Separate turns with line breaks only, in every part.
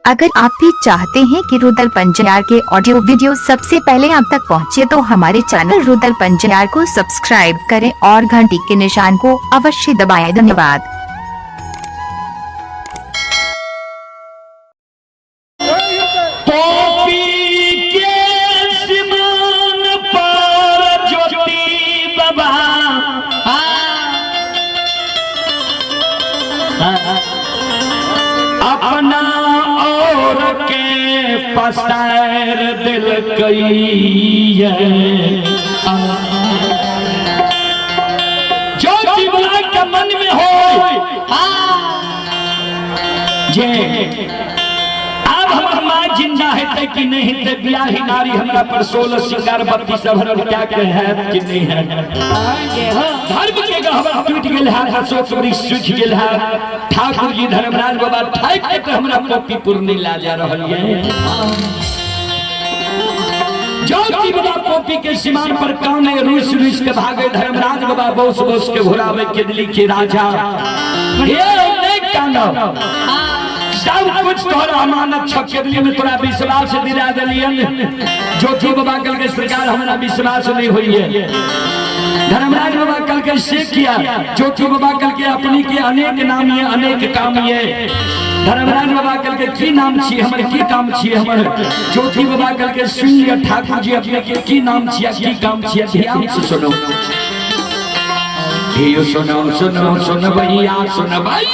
अगर आप भी चाहते हैं कि रुदल पंजयार के ऑडियो वीडियो सबसे पहले आप तक पहुंचे तो हमारे चैनल रुदल पंजयार को सब्सक्राइब करें और घंटी के निशान को अवश्य दबाएं। धन्यवाद।
अपना और के पसार दिल कई जो जीवना के मन में हो जे अब हमर माँ जिंदा है कि नहीं है, ब्याही नारी हमरा पर 16 श्रृंगार 32 भरल क्या के है कि नहीं है। धर्म के गहवर टूट गेल है, अशोक वृक्ष सूख गेल है। ठाकुर जी धर्मराज बाबा ठाक के हमरा पप्पीपुर नहीं ला जा रहल ये। ज्योति बाबा पोपी के सीमान पर काने रूस रूस के भागे, धर्मराज बाबा बोस बोस के घुरावे के दिल्ली के राजा। हे नहीं कानो सब कुछ तोहरा अमानत छ के दिल्ली में तोरा विश्वास दिला देलियन। ज्योति बाबा कल के सरकार हमरा विश्वास नहीं हुई है। धर्मराज बाबा कल के से किया, ज्योति बाबा कल के अपनी के अनेक नाम ये अनेक काम ये। धर्मराज बाबा कल के की नाम छी हमर, की काम छी हमर। ज्योति बाबा कल के सुन लिया ठाकुर जी अपने के की नाम छी की काम छी, ध्यान से सुनो। हे सुनो सुनो सुन भैया सुन भाई।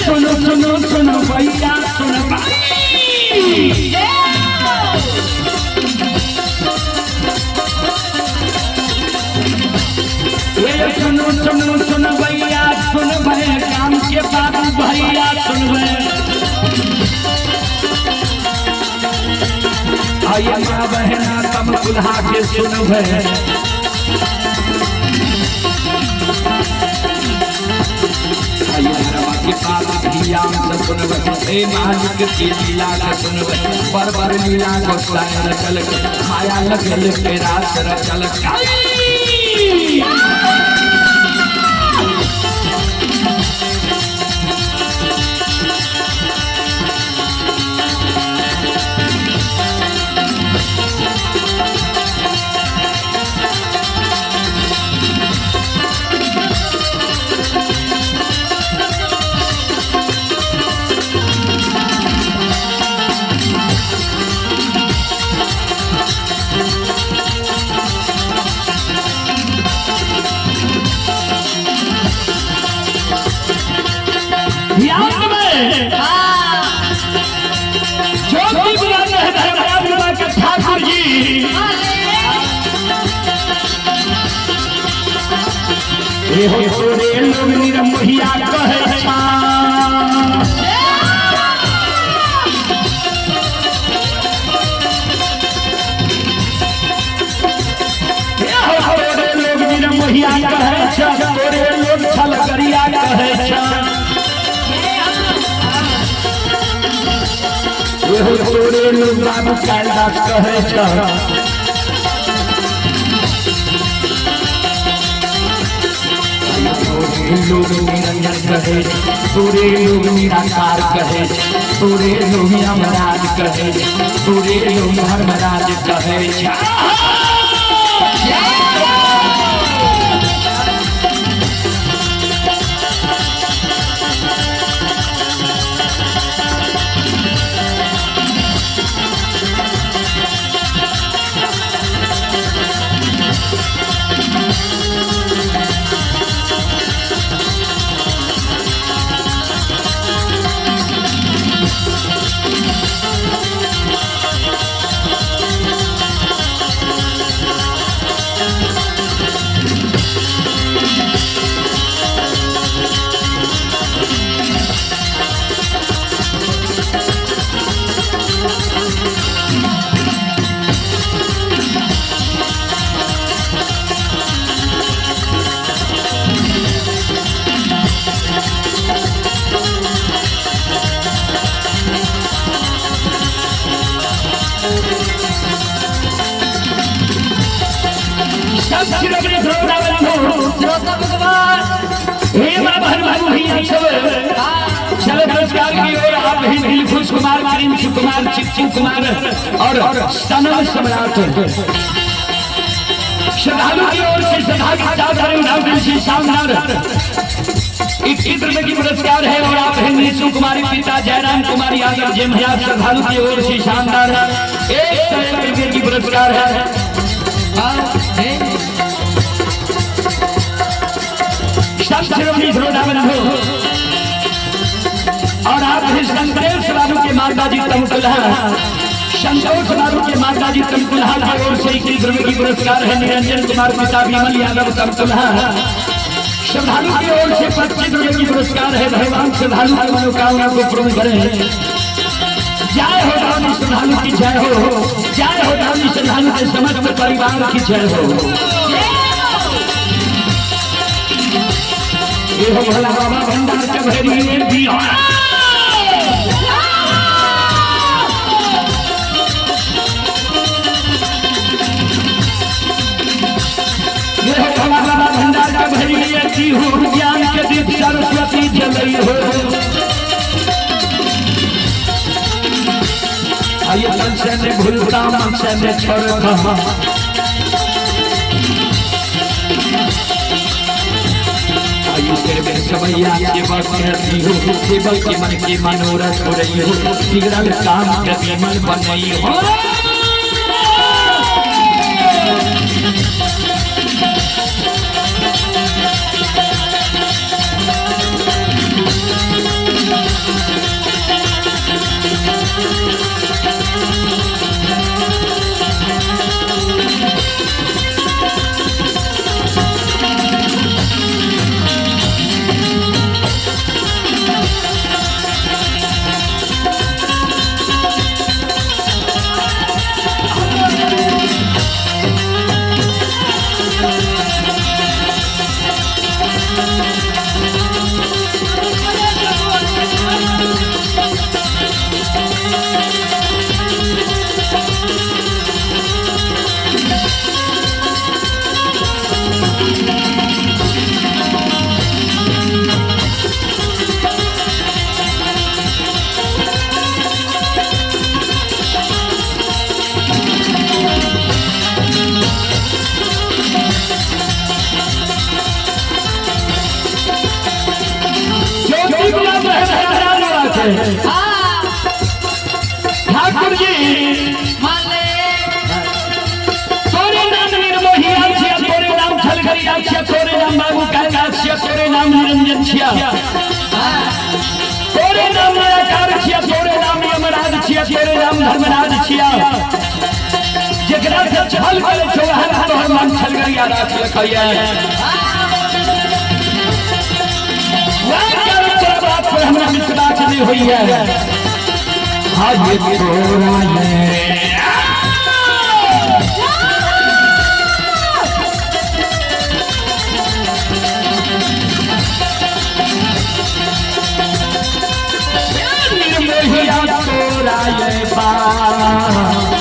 सुनो सुनो सुनो भैया सुन भाई। ये सुनो सुनो सुन भैया सुन भाई, काम के बाबू भैया सुन भाई। आइए माँ बहना तम कुल्हा के सुन भाई। मालिक की लीला का सुनबै, पर पर लीला को सागर चल के माया लगल के रास रचल। ठाकुर जी एहो तोरे लोग निरमोहिया कहै छा। एहो तोरे लोग निरमोहिया कहै छा, तोरे लोग छलकरिया कहै छा। एहो तोरे लोग बाबू कालिदास कहै छा। तोरे लोग निरंजन कहे, तोरे लोग निराकार कहे, तोरे लोग यमराज कहे, तोरे लोग धर्मराज कहे। सब शिरोमणि श्रोता बंधु
श्रोता भगवान
हे बाबा हनुमान भैया सब चलो पुरस्कार की ओर आप ही दिलखुश कुमार, प्रिंस कुमार, चिच्चू कुमार और सनम सम्राट श्रद्धालु की ओर से श्रद्धा के साथ हरे दिल से शानदार 21 रुपए की पुरस्कार है। और आप हैं नीसू कुमारी पिता जयराम कुमार यादव जेमहिया श्रद्धालु की ओर से शानदार 101 रुपए की पुरस्कार है। सब शिरोमणि श्रोता बंधु और आप हैं संतोष बाबू के माता जी तमकुलहा, संतोष बाबू के माता जी तमकुलहा की ओर से 21 रुपए की पुरस्कार है। निरंजन कुमार पिता विमल यादव तमकुलहा श्रद्धालु की ओर से 25 रुपए की पुरस्कार है। भगवान श्रद्धालु की मनोकामना को पूर्ण करें। जय हो धामी श्रद्धालु की जय हो, जय हो धामी श्रद्धालु के समस्त परिवार की जय हो। ये हो भोला बाबा भंडार के भैरी बिहार। ये हो भोला बाबा भंडार के भैरी हो, ज्ञान के दीप सरस्वती जलई हो। आइए तन से में भूलता मन से में छोड़ कहा, आयु सिर में समैया सेवक कहती हो, सेवक के मन के मनोरथ हो रही हो, बिगड़ल काम के विमल बनई हो। ठाकुर जी तोरे नाम निर्मोहिया छिया, तोरे नाम छलगरिया छिया, तोरे नाम बाबू कैलाश छिया, तोरे नाम निरंजन छिया, तोरे नाम निराकार छिया, तोरे नाम यमराज छिया, तोरे नाम धर्मराज छिया। जेकरा से छल करे छो वह तोहर नाम छलगरिया राख लखैया। वह कर तोरा बात पर हमरा विश्वास नहीं होइया। हाय तोरा ये निर्मोहिया तोरा ये बाप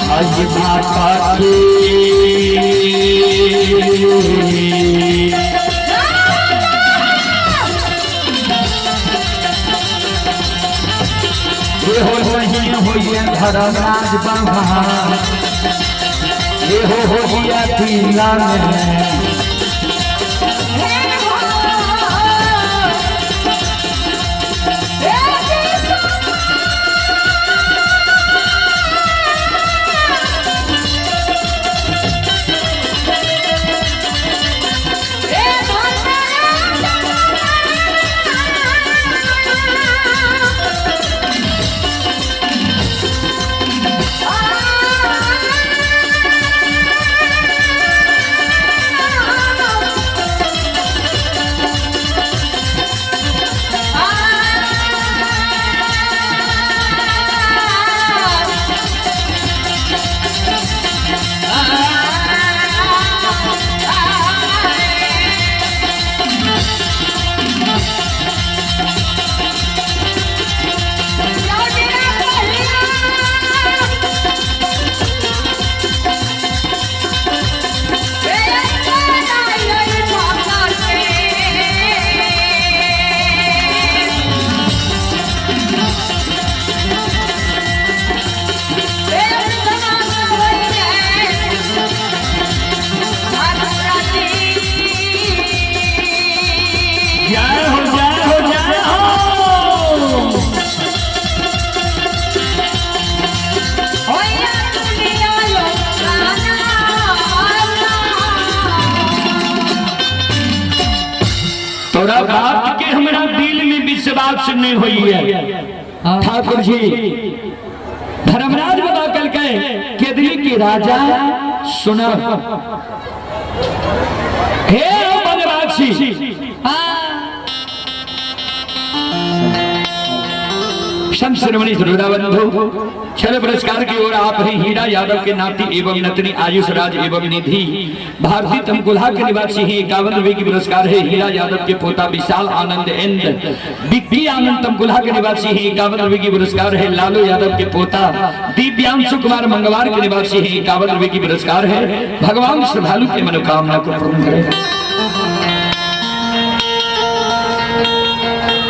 हाय माता की हो नहीं हो ये धर्मराज बाबा, ये हो गया पीला में।
Ah!
तोरा बात के हमरा दिल में विश्वास नहीं होई है। ठाकुर जी धर्मराज बाबा कल के केदली के राजा सुन, हे बनवासी, संत शिरोमणि बंधु, छल पुरस्कार की ओर आप हैं हीरा यादव के नाती एवं नतनी आयुष राज एवं निधि भारती तमकुल्हा के निवासी हैं। 51 रुपए की पुरस्कार है हीरा यादव के पोता विशाल आनंद एंड बिक्की आनंद तमकुल्हा के निवासी हैं। 51 रुपए की पुरस्कार है लालू यादव के पोता दिव्यांशु कुमार मंगवार के निवासी हैं। 51 रुपए की पुरस्कार है। भगवान श्रद्धालु के मनोकामना को पूर्ण करें।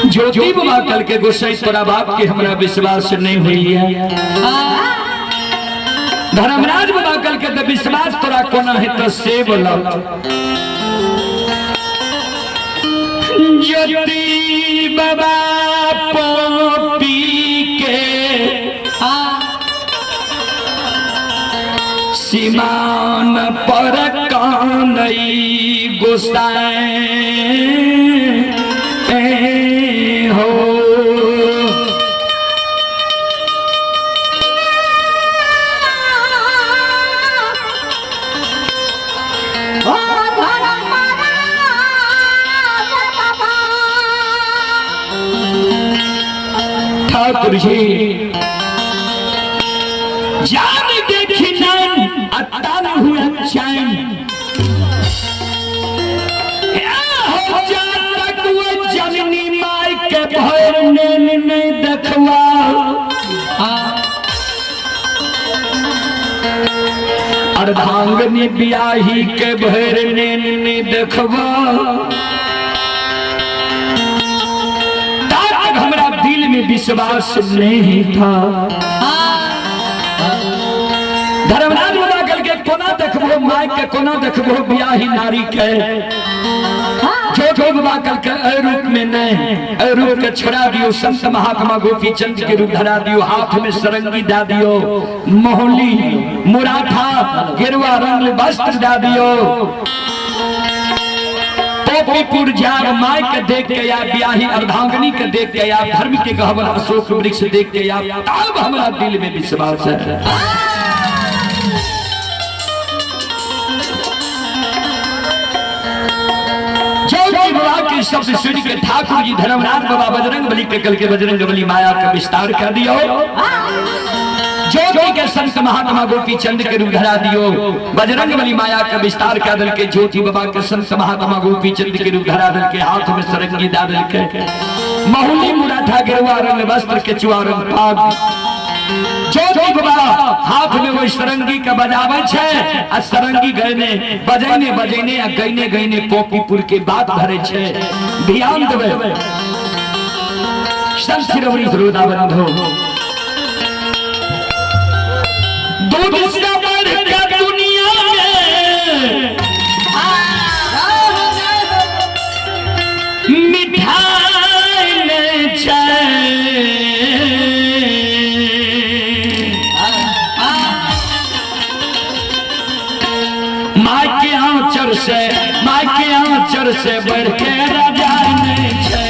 ज्योति बाबा कल के गुस्से तोरा बाप के हमरा विश्वास नहीं हुई है। धर्मराज बाबा कल के तो विश्वास तोरा कोना है तो से बोला ज्योति बाबा पपी के सीमान पर कानई गुस्साए हो। ठाकुर जी जान देखी नैन अतान हुआ चैन, हो जा तक वो जननी माई के भर नैन नहीं देखवा। अर्धांगनी बियाही के भर नैन नहीं देखवा, तब हमरा दिल में विश्वास नहीं था। धर्मराज बाबा कल के कोना देखबो माय के, कोना देखबो बियाही नारी के। जो बाबा कल के ए रूप में नहीं, ए रूप के छोड़ा दियो, संत महात्मा गोपी चंद के रूप धरा दियो, हाथ में सरंगी दा दियो, मोहली मुराठा गेरुआ रंग वस्त्र दा दियो। टोपीपुर जार my के देख के या ब्याही अर्धांगनी के देख के या धर्म के गहवर अशोक वृक्ष देख के या, तब हमारा दिल में विश्वास है। ज्योति बाबा के शब्द सुन के ठाकुर जी धर्मराज बाबा बजरंग बली के कल के बजरंग बली माया का विस्तार कर दियो, ज्योति के संत महात्मा गोपी चंद के रूप धरा दियो, बजरंग बली माया का विस्तार कर दल के ज्योति बाबा के संत महात्मा गोपी चंद के रूप धरा दल के हाथ में सरंगी दा दल के महुली मुराठा गेरुआ रंग वस्त्र के चुआ रंग पाग। ज्योति बाबा हाथ में वो सरंगी के बजावे छे आ सरंगी गईने बजैने बजैने आ गईने गईने कोपीपुर के बात भरे छे। ध्यान देवे संत शिरोमणि श्रोता बंधु, दूध से बढ़ के दुनिया में मिठाई नहीं छे। माँ के आंचर से, माँ के आंचर से बढ़ के राजा नहीं छे।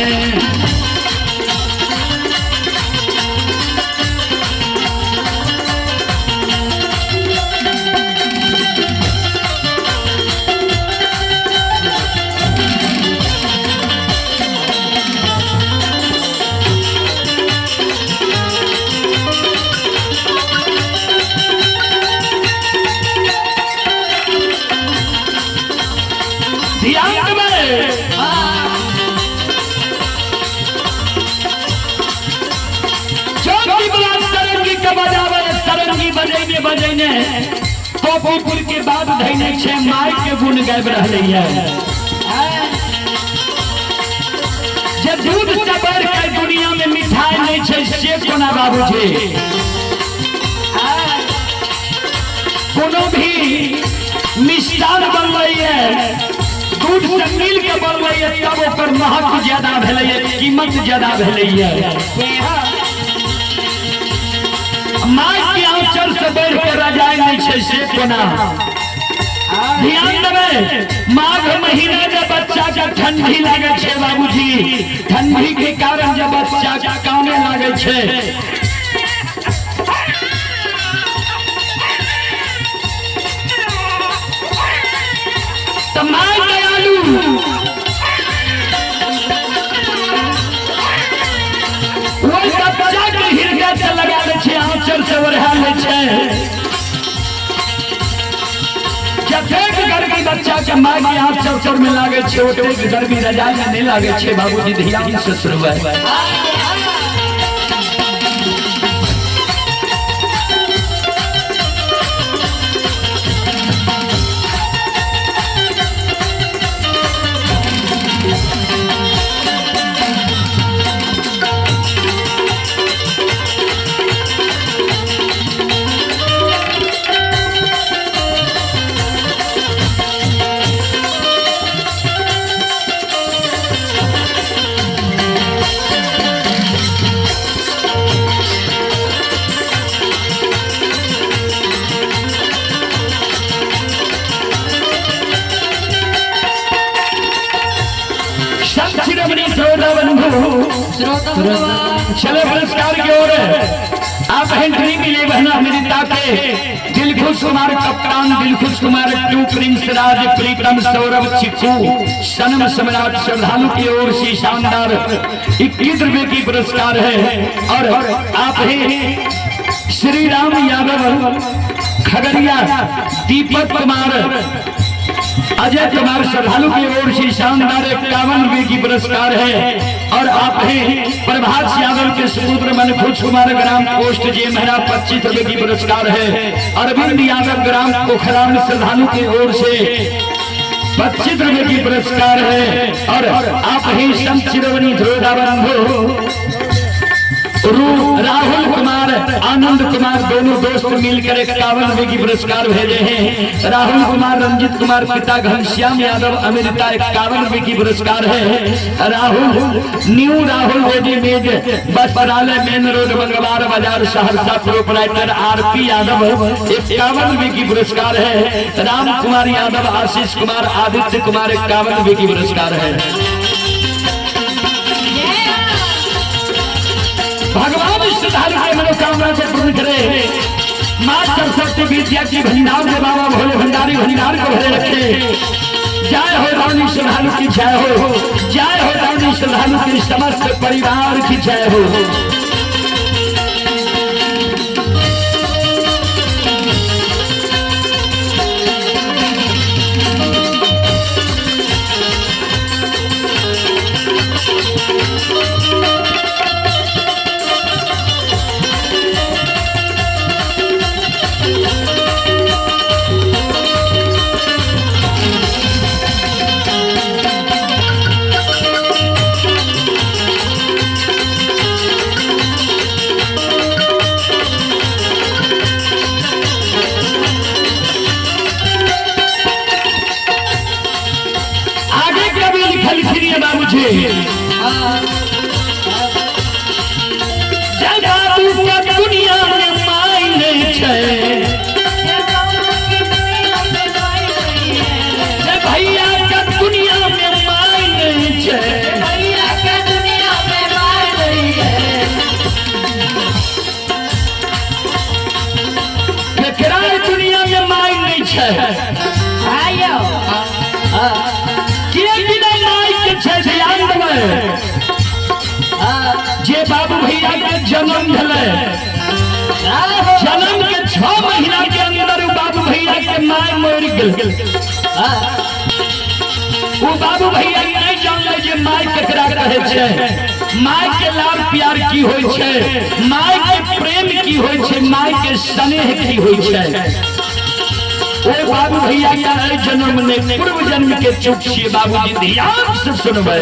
ध्यान में ज्योति बाबा सरंगी के बजावे, सरंगी बजैने बजैने टोपीपुर के बाद धैने छे माय के गुण गाबि रहलै है। जे दूध से बढ़ के दुनिया में मिठाई नहीं छे से कोना बाबूजी। कोनो भी मिष्ठान बनलै है दूध से मिल के बनलै है तब ओकर महत्व ज्यादा भेलै है, कीमत ज्यादा भेलै है। माय के आंचल से बढ़ के रजाई नहीं छे से कोना। ध्यान देबै, माघ महीना जब बच्चा के ठंडी लागे छै बाबूजी, ठंडी के कारण जब बच्चा काने लागे छै, तऽ my दयालु ओहि बच्चा के हृदय से लगा दै छै, आंचल से ओढ़ा लै छै। जतेक गर्मी बच्चा के माय के आंचल तर में लागे छै, ओतेक गर्मी रजाई में नहीं लागे छै बाबूजी। ध्यान से सुनबै। संत शिरोमणि श्रोता बंधु, चले पुरस्कार की ओर आप एंट्री मिले बहना अमृता के दिलखुश कुमार कप्तान, दिलखुश कुमार टू, प्रिंस राज, प्रीतम, सौरभ, चिक्कू, सनम सम्राट श्रद्धालु की ओर से शानदार 21 रुपए की पुरस्कार है। और आप ही श्री राम यादव खगड़िया, दीपक कुमार, अजय कुमार श्रद्धालु की ओर से शानदार 51 रुपए की पुरस्कार है। और आप हैं प्रभात यादव के सुपुत्र मनखुश कुमार, ग्राम पोस्ट जे मेहरा, 25 रुपए की पुरस्कार है। अरविंद यादव, ग्राम पोखराम श्रद्धालु की ओर से 25 रुपए की पुरस्कार है। और आप ही संत शिरोमणि ध्रुव बंधु राहुल कुमार, आनंद कुमार दोनों दोस्त मिलकर 51 रुपए की पुरस्कार भेजे हैं। राहुल कुमार, रंजित कुमार, पिता घनश्याम यादव, अमृता, 51 रुपए की पुरस्कार है। राहुल न्यू राहुल रेडीमेड वस्त्रालय, मेन रोड, बंगवार बाजार, सहरसा, प्रोपराइटर आर.पी. यादव, 51 रुपए की पुरस्कार है। राम कुमार यादव, आशीष कुमार, आदित्य कुमार, 51 रुपए की पुरस्कार है। भगवान श्रद्धालु के मनोकामना को पूर्ण करे। माँ सरस्वती विद्या की भंडार के बाबा भोले भंडारी भंडार को भरे रखे। जय हो रानी श्रद्धालु की जय हो, जय हो रानी श्रद्धालु की समस्त परिवार की जय हो। आगे कभी लिखल है बाबूजी, जय बाबू के दुनिया में मायने छै, जय भैया के दुनिया में मायने छै, केकरा दुनिया में my नहीं छै, के बिना my के छै? ध्यान देबै, जे बाबू भैया के जन्म भेलै, जन्म के 6 महीना के अंदर उ बाबू भैया के my मरि गेल। उ बाबू भैया नहीं जानले जे my केकरा कहै छै, my के लाड़ प्यार की होई छै, my के प्रेम की होई छै, my के स्नेह की होई छै। ओ बाबू भैया के एहि जन्म ने पूर्व जन्म के चूक छियै बाबूजी, ध्यान से सुनबै।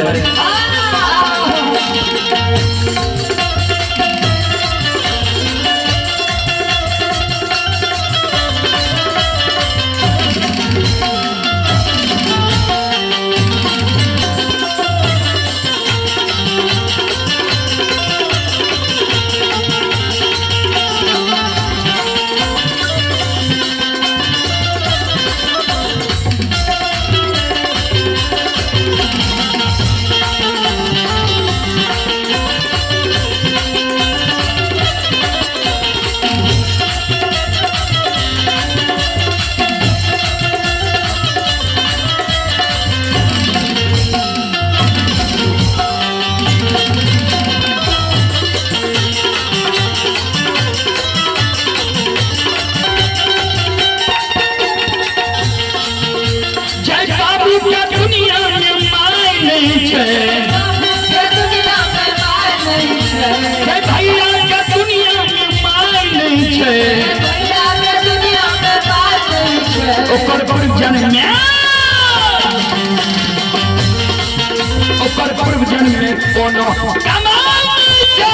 पूर्व जन्म में कोनो कमाई छै।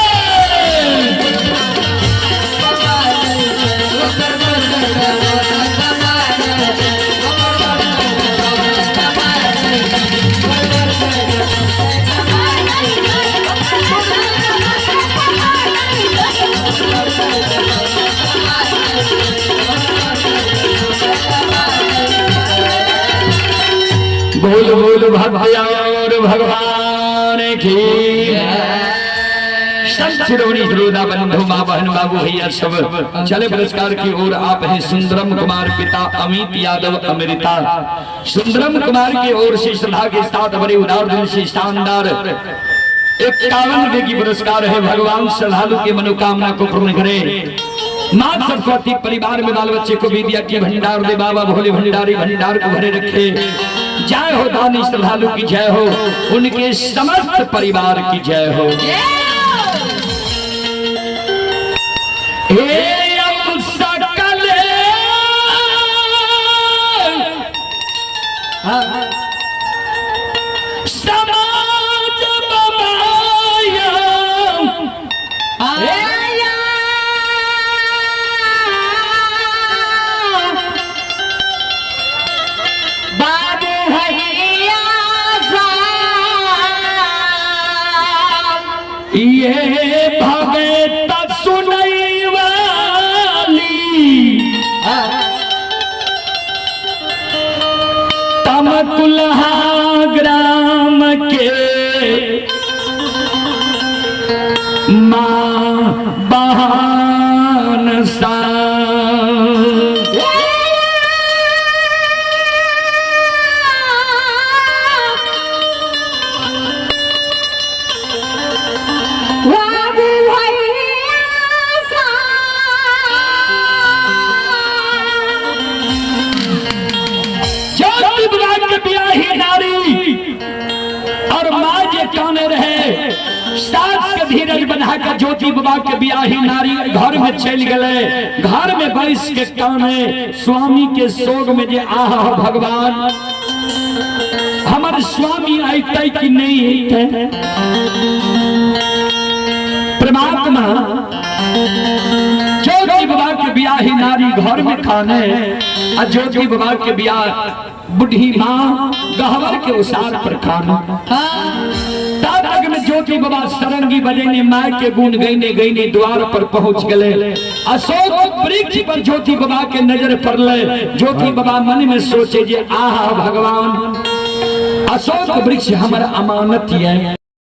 बोल बोल भगवान भगवान की। संत शिरोमणि श्रोता बंधु माँ बहन बाबू भैया सब चले पुरस्कार की ओर। आप हैं सुंदरम कुमार पिता अमित यादव अमृता। सुंदरम कुमार की ओर से श्रद्धा के साथ बड़े उदार दिल से शानदार 51 रुपए की पुरस्कार है। भगवान श्रद्धालु की मनोकामना को पूर्ण करे। माँ सरस्वती परिवार में बाल बच्चे को विद्या की भंडार दे। बाबा भोले भंडारी भंडार को भरे रखे। जय हो दानी श्रद्धालु की जय हो, उनके समस्त परिवार की जय हो। हे अब सकल समाज बबाया
बाबू भैया
ये भगत सुनई वाली तमकुलहा ग्राम के माँ बहान सा।
बाबू भैया
ज्योति विभाग के बियाही नारी और माँ जे काने रहे सास के धीरज बना के ज्योति बाबा के बियाही नारी घर में चल गए। घर में बैस के काने स्वामी के शोक में जे आह भगवान हमर स्वामी अयतै कि नहीं अयतै। परमात्मा ज्योति बाबा के बियाही नारी घर में खाने और ज्योति बाबा के बियाह बुढ़ी माँ गहवर के उसार पर खाना। तब में ज्योति बाबा सरंगी बजेने माँ के गुण गईने गईने द्वार पर पहुंच गए। अशोक वृक्ष पर ज्योति बाबा के नजर पड़ले। ज्योति बाबा मन में सोचे जे आहा भगवान अशोक वृक्ष हमर अमानत है।